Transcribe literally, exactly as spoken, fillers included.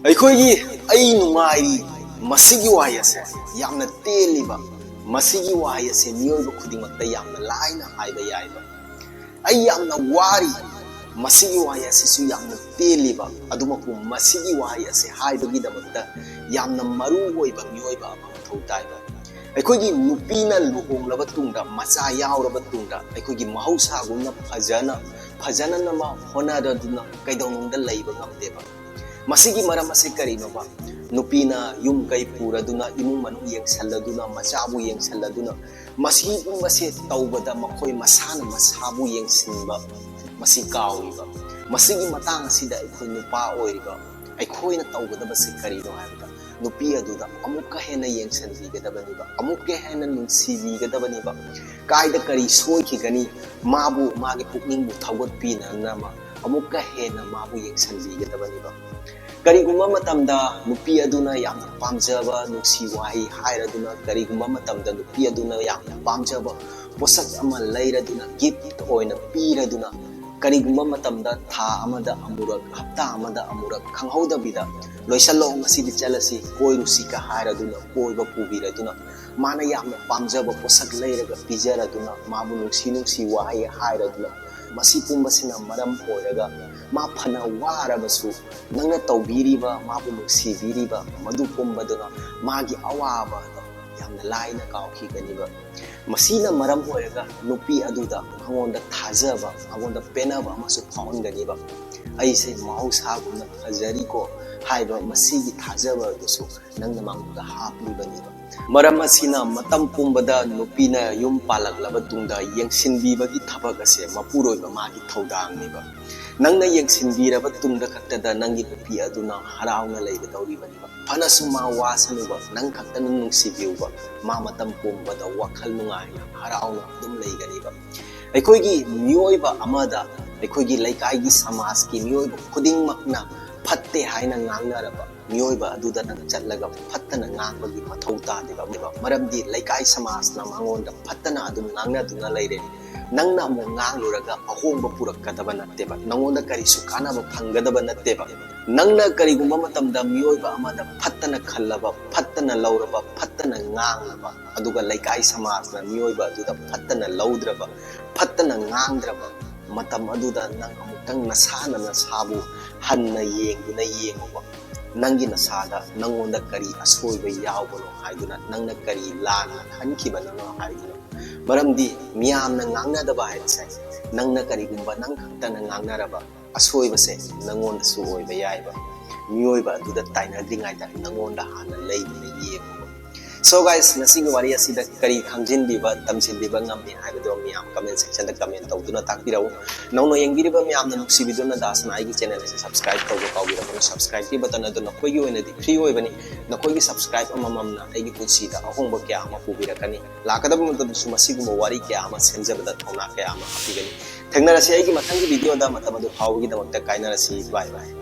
ꯑꯩꯈꯣꯏꯒꯤ "ꯑꯩ ꯅꯨꯡꯉꯥꯏꯔꯤ" ꯃꯁꯤꯒꯤ ꯋꯥꯍꯩ ꯑꯁꯦ ꯌꯥꯝꯅ ꯇꯦꯜꯂꯤꯕ, ꯃꯁꯤꯒꯤ ꯋꯥꯍꯩ ꯑꯁꯦ ꯃꯤꯑꯣꯏꯕ ꯈꯨꯗꯤꯡꯃꯛꯇ ꯌꯥꯝꯅ ꯂꯥꯏꯅ ꯍꯥꯏꯕ ꯌꯥꯏꯕ꯫ "ꯑꯩ ꯌꯥꯝꯅ ꯋꯥꯔꯤ" ꯃꯁꯤꯒꯤ ꯋꯥꯍꯩ ꯑꯁꯤꯁꯨ ꯌꯥꯝꯅ ꯇꯦꯜꯂꯤꯕ, ꯑꯗꯨꯃꯛꯄꯨ ꯃꯁꯤꯒꯤ ꯋꯥꯍꯩ ꯑꯁꯦ ꯍꯥꯏꯕꯒꯤꯗꯃꯛꯇ ꯌꯥꯝꯅ ꯃꯔꯨ ꯑꯣꯏꯕ ꯃꯤꯑꯣꯏꯕ ꯑꯃ ꯃꯊꯧ ꯇꯥꯏꯕ꯫ ꯑꯩꯈꯣꯏꯒꯤ ꯅꯨꯄꯤꯅ ꯂꯨꯍꯣꯡꯂꯕ ꯇꯨꯡꯗ, ꯃꯆꯥ ꯌꯥꯎꯔꯕ ꯇꯨꯡꯗ, ꯑꯩꯈꯣꯏꯒꯤ ꯃꯍꯧꯁꯥꯒꯨꯝꯅ ꯐꯖꯅ, ꯐꯖꯅꯅꯕ ꯍꯣꯠꯅꯔꯗꯨꯅ ꯀꯩꯗꯧꯅꯨꯡꯗ ꯂꯩꯕ ꯉꯝꯗꯦꯕ꯫ ꯃꯁꯤꯒꯤ ꯃꯔꯝ ꯑꯁꯤ ꯀꯔꯤꯅꯣꯕ? ꯅꯨꯄꯤꯅ ꯌꯨꯝ ꯀꯩ ꯄꯨꯔꯗꯨꯅ, ꯏꯃꯨꯡ ꯃꯅꯨꯡ ꯌꯦꯡꯁꯜꯂꯗꯨꯅ, ꯃꯆꯥꯕꯨ ꯌꯦꯡꯁꯜꯂꯗꯨꯅ, ꯃꯁꯤꯒꯨꯝꯕꯁꯦ ꯇꯧꯕꯗ ꯃꯈꯣꯏ ꯃꯁꯥꯅ ꯃꯁꯥꯕꯨ ꯌꯦꯡꯁꯤꯟꯕ ꯃꯁꯤ ꯀꯥꯎꯏꯕ꯫ ꯃꯁꯤꯒꯤ ꯃꯇꯥꯡ ꯑꯁꯤꯗ ꯑꯩꯈꯣꯏ ꯅꯨꯄꯥ ꯑꯣꯏꯔꯤꯕ ꯑꯩꯈꯣꯏꯅ ꯇꯧꯒꯗꯕꯁꯤ ꯀꯔꯤꯅꯣ ꯍꯥꯏꯕꯗ, ꯅꯨꯄꯤ ꯑꯗꯨꯗ ꯑꯃꯨꯛꯀ ꯍꯦꯟꯅ ꯌꯦꯡꯁꯤꯟꯕꯤꯒꯗꯕꯅꯤꯕ, ꯑꯃꯨꯛꯀ ꯍꯦꯟꯅ ꯅꯨꯡꯁꯤꯕꯤꯒꯗꯕꯅꯤꯕ꯫ ꯀꯥꯏꯗ ꯀꯔꯤ ꯁꯣꯏꯈꯤꯒꯅꯤ, ꯃꯥꯕꯨ, ꯃꯥꯒꯤ ꯄꯨꯛꯅꯤꯡꯕꯨ ꯊꯧꯒꯠꯄꯤꯅꯅꯕ ꯑꯃꯨꯛꯀ ꯍꯦꯟꯅ ꯃꯥꯕꯨ ꯌꯦꯡꯁꯤꯟꯕꯤꯒꯗꯕꯅꯤꯕ꯫ ꯀꯔꯤꯒꯨꯝꯕ ꯃꯇꯝꯗ ꯅꯨꯄꯤ ꯑꯗꯨꯅ ꯌꯥꯝꯅ ꯄꯥꯝꯖꯕ ꯅꯨꯡꯁꯤ ꯋꯥꯍꯩ ꯍꯥꯏꯔꯗꯨꯅ, ꯀꯔꯤꯒꯨꯝꯕ ꯃꯇꯝꯗ ꯅꯨꯄꯤ ꯑꯗꯨꯅ ꯌꯥꯝꯅ ꯄꯥꯝꯖꯕ ꯄꯣꯠꯁꯛ ꯑꯃ ꯂꯩꯔꯗꯨꯅ, gift ꯑꯣꯏꯅ ꯄꯤꯔꯗꯨꯅ, ꯀꯔꯤꯒꯨꯝꯕ ꯃꯇꯝꯗ ꯊꯥ ꯑꯃꯗ ꯑꯃꯨꯔꯛ, ꯍꯞꯇꯥ ꯑꯃꯗ ꯑꯃꯨꯔꯛ ꯈꯪꯍꯧꯗꯕꯤꯗ "ꯂꯣꯏꯁꯜꯂꯣ, ꯉꯁꯤꯗꯤ ꯆꯠꯂꯁꯤ, ꯀꯣꯏꯔꯨꯁꯤꯒ" ꯍꯥꯏꯔꯗꯨꯅ, ꯀꯣꯏꯕ ꯄꯨꯕꯤꯔꯗꯨꯅ, ꯃꯥꯅ ꯌꯥꯝꯅ ꯄꯥꯝꯖꯕ ꯄꯣꯠꯁꯛ ꯂꯩꯔꯒ ꯄꯤꯖꯔꯗꯨꯅ, ꯃꯥꯕꯨ ꯅꯨꯡꯁꯤ ꯅꯨꯡꯁꯤ ꯋꯥꯍꯩ ꯍꯥꯏꯔꯗꯨꯅ, ꯃꯁꯤ ꯄꯨꯝꯕꯁꯤꯅ ꯃꯔꯝ ꯑꯣꯏꯔꯒ ꯃꯥ ꯐꯅ ꯋꯥꯔꯕꯁꯨ, ꯅꯪꯅ ꯇꯧꯕꯤꯔꯤꯕ, ꯃꯥꯕꯨ ꯅꯨꯡꯁꯤꯕꯤꯔꯤꯕ ꯃꯗꯨ ꯄꯨꯝꯕꯗꯨꯅ ꯃꯥꯒꯤ ꯑꯋꯥꯕ ꯑꯗꯨ ꯌꯥꯝꯅ ꯂꯥꯏꯅ ꯀꯥꯎꯈꯤꯒꯅꯤꯕ꯫ ꯃꯁꯤꯅ ꯃꯔꯝ ꯑꯣꯏꯔꯒ ꯅꯨꯄꯤ ꯑꯗꯨꯗ ꯃꯉꯣꯟꯗ ꯊꯥꯖꯕ, ꯃꯉꯣꯟꯗ ꯄꯦꯟꯅꯕ ꯑꯃꯁꯨ ꯐꯥꯎꯍꯟꯒꯅꯤꯕ꯫ "ꯑꯩꯁꯦ ꯃꯍꯧꯁꯥꯒꯨꯝꯅ ꯐꯖꯔꯤꯀꯣ" ꯍꯥꯏꯕ ꯃꯁꯤꯒꯤ ꯊꯥꯖꯕ ꯑꯗꯨꯁꯨ ꯅꯪꯅ ꯃꯉꯣꯟꯗ ꯍꯥꯞꯂꯤꯕꯅꯦꯕ꯫ ꯃꯔꯝ ꯑꯁꯤꯅ ꯃꯇꯝ ꯄꯨꯝꯕꯗ ꯅꯨꯄꯤꯅ ꯌꯨꯝ ꯄꯥꯜꯂꯛꯂꯕ ꯇꯨꯡꯗ ꯌꯦꯡꯁꯤꯟꯕꯤꯕꯒꯤ ꯊꯕꯛ ꯑꯁꯦ ꯃꯄꯨꯔꯣꯏꯕ ꯃꯥꯒꯤ ꯊꯧꯗꯥꯡꯅꯦꯕ꯫ ꯅꯪꯅ ꯌꯦꯡꯁꯤꯟꯕꯤꯔꯕ ꯇꯨꯡꯗ ꯈꯛꯇꯗ ꯅꯪꯒꯤ ꯅꯨꯄꯤ ꯑꯗꯨꯅ ꯍꯔꯥꯎꯅ ꯂꯩꯒꯗꯧꯔꯤꯕꯅꯦꯕ꯫ ꯐꯅꯁꯨ ꯃꯥ ꯋꯥꯁꯅꯨꯕ, ꯅꯪ ꯈꯛꯇꯅ ꯅꯨꯡꯁꯤꯕꯤꯌꯨꯕ, ꯃꯥ ꯃꯇꯝ ꯄꯨꯝꯕꯗ ꯋꯥꯈꯜ ꯅꯨꯡꯉꯥꯏꯅ ꯍꯔꯥꯎꯅ ꯑꯗꯨꯝ ꯂꯩꯒꯅꯤꯕ꯫ ꯑꯩꯈꯣꯏꯒꯤ ꯃꯤꯑꯣꯏꯕ ꯑꯃꯗ, ꯑꯩꯈꯣꯏꯒꯤ ꯂꯩꯀꯥꯏꯒꯤ, ꯁꯃꯥꯖꯀꯤ ꯃꯤꯑꯣꯏꯕ ꯈꯨꯗꯤꯡꯃꯛꯅ ꯐꯠꯇꯦ ꯍꯥꯏꯅ ꯉꯥꯡꯅꯔꯕ ꯃꯤꯑꯣꯏꯕ ꯑꯗꯨꯗ ꯅꯪ ꯆꯠꯂꯒ ꯐꯠꯇꯅ ꯉꯥꯡꯕꯒꯤ ꯃꯊꯧ ꯇꯥꯗꯦꯕ꯫ ꯃꯔꯝꯗꯤ ꯂꯩꯀꯥꯏ ꯁꯃꯥꯖꯅ ꯃꯉꯣꯟꯗ ꯐꯠꯇꯅ ꯑꯗꯨꯝ ꯉꯥꯡꯅꯗꯨꯅ ꯂꯩꯔꯦ꯫ ꯅꯪꯅ ꯑꯃꯨꯛ ꯉꯥꯡꯂꯨꯔꯒ ꯑꯍꯣꯡꯕ ꯄꯨꯔꯛꯀꯗꯕ ꯅꯠꯇꯦꯕ, ꯅꯉꯣꯟꯗ ꯀꯔꯤꯁꯨ ꯀꯥꯟꯅꯕ ꯐꯪꯒꯗꯕ ꯅꯠꯇꯦꯕ꯫ ꯅꯪꯅ ꯀꯔꯤꯒꯨꯝꯕ ꯃꯇꯝꯗ ꯃꯤꯑꯣꯏꯕ ꯑꯃꯗ ꯐꯠꯇꯅ ꯈꯜꯂꯕ, ꯐꯠꯇꯅ ꯂꯧꯔꯕ, ꯐꯠꯇꯅ ꯉꯥꯡꯂꯕ, ꯑꯗꯨꯒ ꯂꯩꯀꯥꯏ ꯁꯃꯥꯖꯅ ꯃꯤꯑꯣꯏꯕ ꯑꯗꯨꯗ ꯐꯠꯇꯅ ꯂꯧꯗ꯭ꯔꯕ, ꯐꯠꯇꯅ ꯉꯥꯡꯗ꯭ꯔꯕ ꯃꯇꯝ ꯑꯗꯨꯗ ꯅꯪ ꯑꯃꯨꯛꯇꯪ ꯅꯁꯥꯅ ꯅꯁꯥꯕꯨ ꯍꯟꯅ ꯌꯦꯡꯗꯨꯅ ꯌꯦꯡꯉꯨꯕ꯫ ꯅꯪꯒꯤ ꯅꯁꯥꯗ ꯅꯪꯉꯣꯟꯗ ꯀꯔꯤ ꯑꯁꯣꯏꯕ ꯌꯥꯎꯕꯅꯣ ꯍꯥꯏꯗꯨꯅ, ꯅꯪꯅ ꯀꯔꯤ ꯂꯥꯟꯅ ꯈꯟꯈꯤꯕꯅꯣ ꯍꯥꯏꯗꯨꯅ꯫ ꯃꯔꯝꯗꯤ ꯃꯤꯌꯥꯝꯅ ꯉꯥꯡꯅꯗꯕ ꯍꯥꯏꯕꯁꯦ, ꯅꯪꯅ ꯀꯔꯤꯒꯨꯝꯕ ꯅꯪ ꯈꯛꯇꯅ ꯉꯥꯡꯅꯔꯕ ꯑꯁꯣꯏꯕꯁꯦ ꯅꯪꯉꯣꯟꯗꯁꯨ ꯑꯣꯏꯕ ꯌꯥꯏꯕ꯫ ꯃꯤꯑꯣꯏꯕ ꯑꯗꯨꯗ ꯇꯥꯏꯅꯗ꯭ꯔꯤꯉꯩꯗ ꯅꯪꯉꯣꯟꯗ ꯍꯥꯟꯅ ꯂꯩꯗꯨꯅ ꯌꯦꯡꯉꯨꯕ꯫ So guys, ꯉꯁꯤꯒꯤ ꯋꯥꯔꯤ ꯑꯁꯤꯗ ꯀꯔꯤ ꯈꯪꯖꯤꯟꯕꯤꯕ, ꯇꯝꯁꯤꯟꯕꯤꯕ ꯉꯝꯃꯤ ꯍꯥꯏꯕꯗꯣ ꯃꯤꯌꯥꯝ comment section ꯗ comment ꯇꯧꯗꯨꯅ ꯇꯥꯛꯄꯤꯔꯛꯎ꯫ ꯅꯧꯅ ꯌꯦꯡꯕꯤꯔꯤꯕ ꯃꯌꯥꯝꯅ ꯅꯨꯡꯁꯤꯕꯤꯗꯨꯅ ꯗꯥꯁꯅ ꯑꯩꯒꯤ channel ꯑꯁꯤ subscribe ꯇꯧꯕ ꯀꯥꯎꯕꯤꯔꯛꯀꯅꯨ꯫ Subscribe ꯀꯤ button ꯑꯗꯨ ꯅꯈꯣꯏꯒꯤ ꯑꯣꯏꯅꯗꯤ free ꯑꯣꯏꯕꯅꯤ꯫ ꯅꯈꯣꯏꯒꯤ subscribe ꯑꯃꯃꯝꯅ ꯑꯩꯒꯤ ꯄꯨꯟꯁꯤꯗ ꯑꯍꯣꯡꯕ ꯀꯌꯥ ꯑꯃ ꯄꯨꯕꯤꯔꯛꯀꯅꯤ꯫ ꯂꯥꯛꯀꯗꯕ ꯃꯇꯝꯗꯁꯨ ꯃꯁꯤꯒꯨꯝꯕ ꯋꯥꯔꯤ ꯀꯌꯥ ꯑꯃ ꯁꯦꯝꯖꯕꯗ ꯊꯧꯅꯥ ꯀꯌꯥ ꯑꯃ ꯍꯥꯞꯄꯤꯒꯅꯤ꯫ ꯊꯦꯡꯅꯔꯁꯤ ꯑꯩꯒꯤ ꯃꯊꯪꯒꯤ video ꯗ꯫ ꯃꯇꯝ ꯑꯗꯨ ꯐꯥꯎꯕꯒꯤꯗꯃꯛꯇ ꯀꯥꯏꯅꯔꯁꯤ꯫ Bye bye꯫